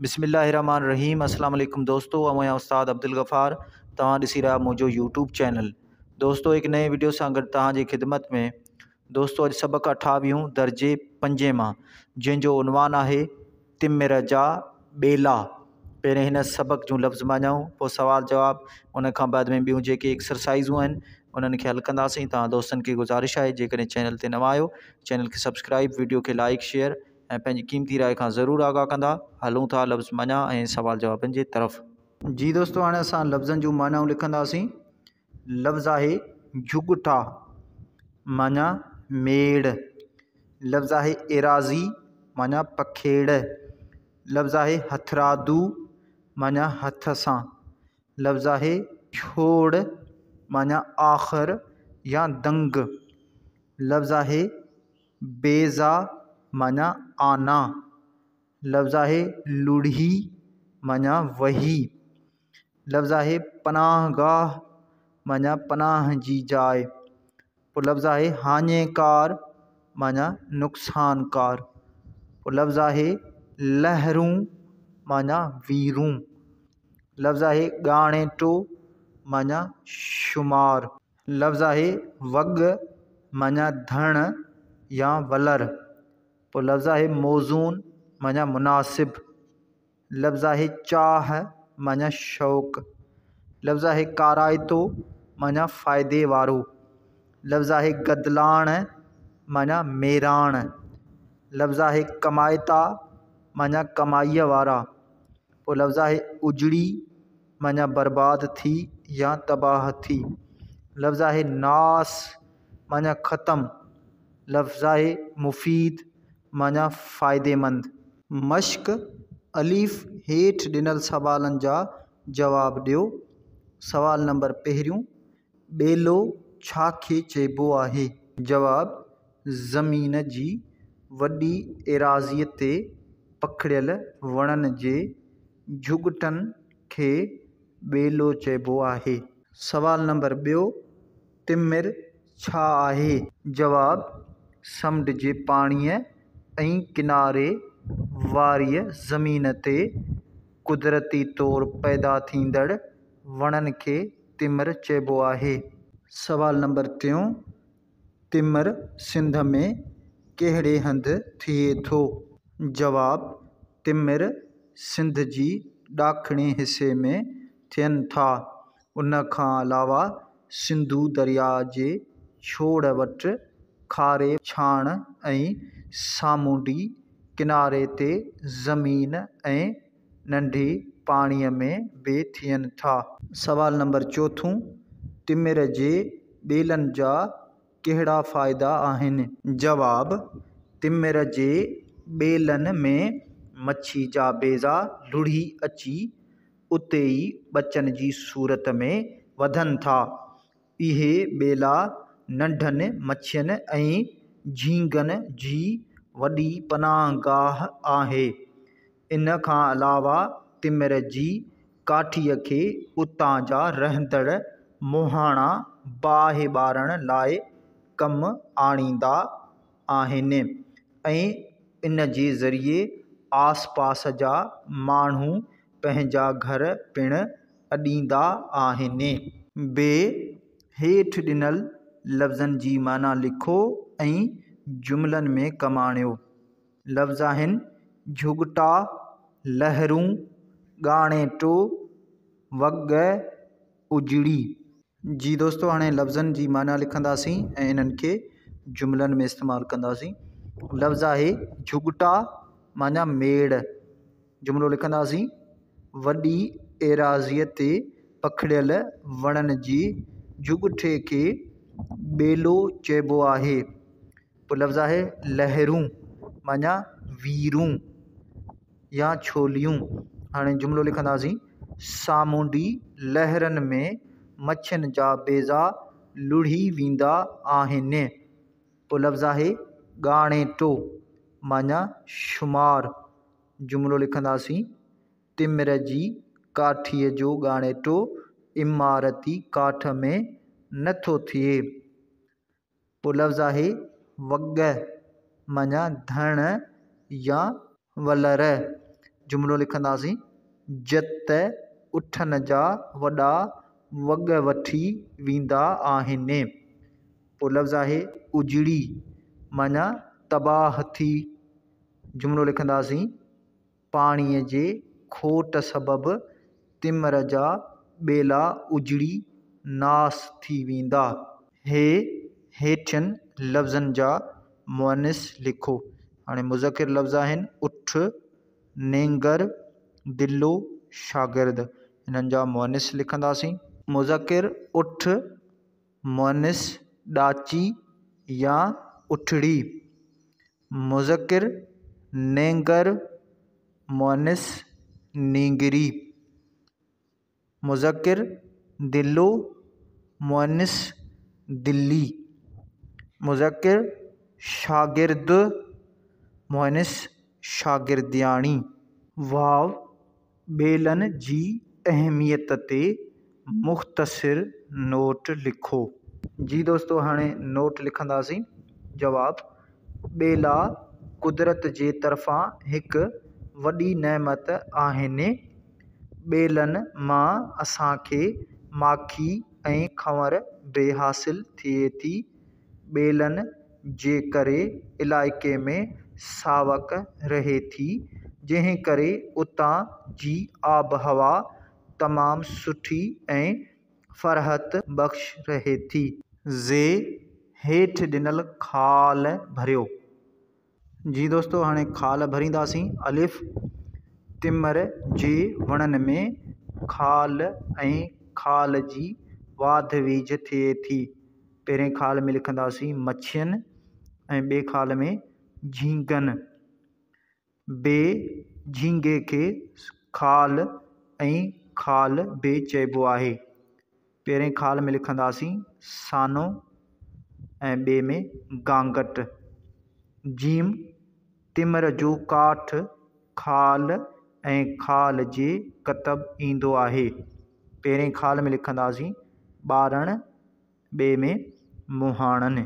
بسم الله الرحمٰن الرحيم السلام عليڪم دوستو آئون آهيان استاد عبدالغفار توهان ڏسي رهيا منهنجو يوٽيوب چينل دوستو هڪ نئين وڊيو سان گڏ توهان جي خدمت ۾ دوستو اڄ سبق اٺاويهون درجي پنجين مان جنهن جو عنوان آهي تمر جا ٻيلا پهرين هن سبق جون لفظ معنائون پوء سوال جواب ان کان بعد ۾ ٻيون جيڪي ايڪسرسائزون آهن انهن کي حل ڪنداسين توهان دوستن کي گذارش آهي جيڪڏهن چينل تي نوان آهيو چينل کي سبسڪرائب وڊيو کي لائڪ شيئر ۽ پنهنجي قيمتي راء کان ضرور آگاهه ڪندا. هلون ٿا لفظ معنيٰ ۽ سوال جوابن جي طرف. جي دوستو هاڻي اسان لفظن جون معنائون لکنداسين. لفظ آهي جهڳٽا معنيٰ ميڙ. لفظ آهي ايراضي معنيٰ پکيڙ. لفظ آهي هٿرادو معنيٰ هٿ سان. لفظ آهي ڇوڙ معنيٰ آخر يا دنگ. لفظ آهي بيضا معنيٰ آنا. لفظ آهي لڙهي معنيٰ وهي. لفظ آهي پناهگاهه معنيٰ پناهه جي جاء. پوء لفظ آهي هاڃيڪار معنيٰ نقصانڪار. پوء لفظ آهي لهرون معنيٰ ويرون. لفظ آهي ڳاڻيٽو معنيٰ شمار. لفظ آهي وڳ معنيٰ ڌڻ يا ولر. پوء لفظ آهي موزون معنيٰ مناسب. لفظ آهي چاهه معنيٰ شوق. لفظ آهي ڪارائتو معنيٰ فائدي وارو. لفظ آهي گدلاڻ معنيٰ ميراڻ. لفظ آهي ڪمائتا معنيٰ ڪمائيء وارا. پوء لفظ آهي اجڙي معنيٰ برباد ٿي يا تباهه ٿي. لفظ آهي ناس معنيٰ ختم. لفظ آهي مفيد معنيٰ فائديمند. مشق، الف هيٺ ڏنل سوالن جا جواب ڏيو. سوال نمبر پهريون، ٻيلو ڇا کي چئبو آهي؟ جواب، زمين جي وڏي ايراضيء تي پکڙيل وڻن جي جهڳٽن کي ٻيلو چئبو آهي. سوال نمبر ٻيو، تمر ڇا آهي؟ جواب، سمنڊ جي پاڻيء ۽ ڪناري واريء زمين تي قدرتي طور پيدا ٿيندڙ وڻن کي تمر چئبو آهي. سوال نمبر ٽيون، تمر سنڌ ۾ ڪهڙي هنڌ ٿئي ٿو؟ جواب، تمر سنڌ جي ڏاکڻي حصي ۾ ٿين ٿا. ان کان علاوه سنڌو درياء جي ڇوڙ وٽ کاري ڇاڻ ۽ سامونڊي ڪناري تي زمين ۽ ننڍي پاڻيء ۾ به ٿين ٿا. سوال نمبر چوٿون، تمر جي ٻيلن جا ڪهڙا فائدا آهن؟ جواب، تمر جي ٻيلن ۾ مڇي جا بيضا لڙهي اچي اتي ئي ٻچن جي صورت ۾ وڌن ٿا. اهي ٻيلا ننڍن مڇين ۽ جهينگن جي وڏي پناهگاهه آهي. ان کان علاوه تمر جي ڪاٺيء کي اتان جا رهندڙ مهاڻا باهه ٻارڻ لاء ڪم آڻيندا آهن ۽ ان جي ذريعي آس پاس جا ماڻهو پنهنجا گهر پڻ اڏيندا آهن. بي، هيٺ ڏنل لفظن جي معنيٰ لکو ۽ جملن ۾ ڪم آڻيو. لفظ آهن، جهڳٽا، لهرون، ڳاڻيٽو، وڳ، اجڙي. جي دوستو هاڻي لفظن جي معنيٰ لکنداسين ۽ انهن کي جملن ۾ استعمال ڪنداسين. لفظ آهي جهڳٽا معنيٰ ميڙ. جملو لکنداسين، وڏي ايراضيء تي پکڙيل وڻن جي جهڳٽي کي ٻيلو چئبو آهي. پوء لفظ آهي لهرون معنيٰ ويرون يا ڇوليون. هاڻي جملو لکنداسين، سامونڊي لهرن ۾ مڇين جا بيضا لڙهي ويندا آهن. پوء لفظ آهي ڳاڻيٽو معنيٰ شمار. جملو لکنداسين، تمر جي ڪاٺيء جو ڳاڻيٽو عمارتي ڪاٺ ۾ نه ٿو ٿئي. پوء لفظ آهي وڳ معنيٰ ڌڻ يا ولر. جملو لکنداسين، جت اٺن جا وڏا وڳ وٺي ويندا آهن. پوء لفظ آهي اجڙي معنيٰ تباهه ٿي. جملو لکنداسين، پاڻيء جي کوٽ سبب تمر جا ٻيلا اجڙي ناس ٿي ويندا. هي هيٺين لفظن جا مؤنث لکو. هاڻي مذڪر لفظ آهن اٺ، نينگر، دلو، شاگرد. هنن جا مؤنث لکنداسين. مذڪر اٺ، مؤنث ڏاچي يا اٺڙي. مذڪر نينگر، مؤنث نينگري. مذڪر دلو، مؤنث دلي. مذڪر شاگرد، مؤنث شاگردياڻي. واو ٻيلن جي اهميت تي مختصر نوٽ لکو. جي دوستو هاڻي نوٽ لکنداسين. جواب، ٻيلا قدرت جي طرفان هڪ وڏي نعمت آهن. ٻيلن مان اسان کي ماکي ۽ کنور به حاصل ٿئي ٿي. ٻيلن جي ڪري علائقي ۾ ساوڪ رهي ٿي، جنهن ڪري اتان جي آبهوا تمام سٺي ۽ فرحت بخش رهي ٿي. زي هيٺ ڏنل خال ڀريو. جي دوستو هاڻي خال ڀرينداسين. الف، تمر جي وڻن ۾ خال ۽ خال جي واڌ ويجهه ٿئي ٿي. پهرين خال ۾ لکنداسين مڇين ۽ ٻئي خال ۾ جهينگن. بي، جهينگي کي خال ۽ خال به چئبو آهي. پهرين خال ۾ لکنداسين سانو ۽ ٻئي ۾ گانگٽ. جيم، تمر جو ڪاٺ خال ۽ خال جي ڪتب ايندو آهي. پهرين خال ۾ لکنداسين ٻارڻ، ٻئي ۾ مهاڻن.